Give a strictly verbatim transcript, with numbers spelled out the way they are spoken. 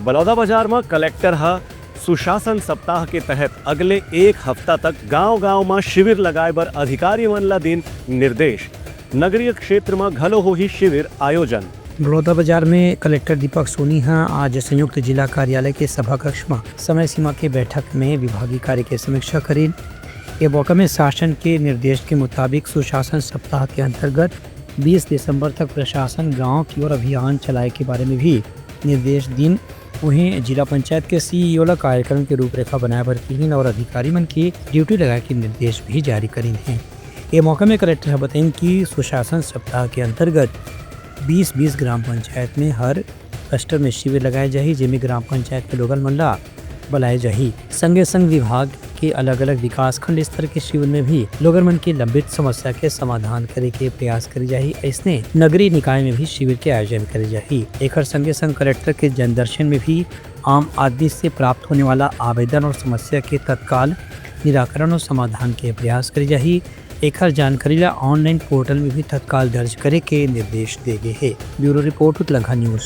बलौदाबाजार म कलेक्टर ह सुशासन सप्ताह के तहत अगले एक हफ्ता तक गांव-गांव म शिविर लगाए बर अधिकारी मन ला दिन निर्देश। नगरीय क्षेत्र म घलो होही शिविर आयोजन। बलौदाबाजार में कलेक्टर दीपक सोनी ह आज संयुक्त जिला कार्यालय के सभा कक्ष म समय सीमा के बैठक में विभागीय कार्य के समीक्षा करीन। ये मौका में शासन के निर्देश के मुताबिक सुशासन सप्ताह के अंतर्गत बीस दिसंबर तक प्रशासन गांव की ओर अभियान चलाए के बारे में भी निर्देश दीन। वहीं जिला पंचायत के सीईओ ला कार्यक्रम के रूपरेखा बनाए बर किहिन और अधिकारी मन के ड्यूटी लगाए के निर्देश भी जारी करीन हे। ये मौका में कलेक्टर ह बताइन कि सुशासन सप्ताह के अंतर्गत बीस बीस ग्राम पंचायत में हर क्लस्टर में शिविर लगाए जाही, जेमे ग्राम पंचायत के लोगन मन ला बुलाए जाही। संगे संग विभाग के अलग-अलग विकासखंड स्तर के शिविर में भी लोगन मन के लंबित समस्या के समाधान करे के प्रयास करे जाही। अइसने नगरीय निकाय में भी शिविर के आयोजन करे जाही। एखर संगे संग कलेक्टर के जनदर्शन में भी आम आदमी से प्राप्त होने वाला आवेदन और समस्या के तत्काल निराकरण और समाधान के प्रयास करे जाही। एखर जानकारी ला ऑनलाइन पोर्टल में भी तत्काल दर्ज करे के निर्देश दे गे हे। Bureau report, Utlangha news.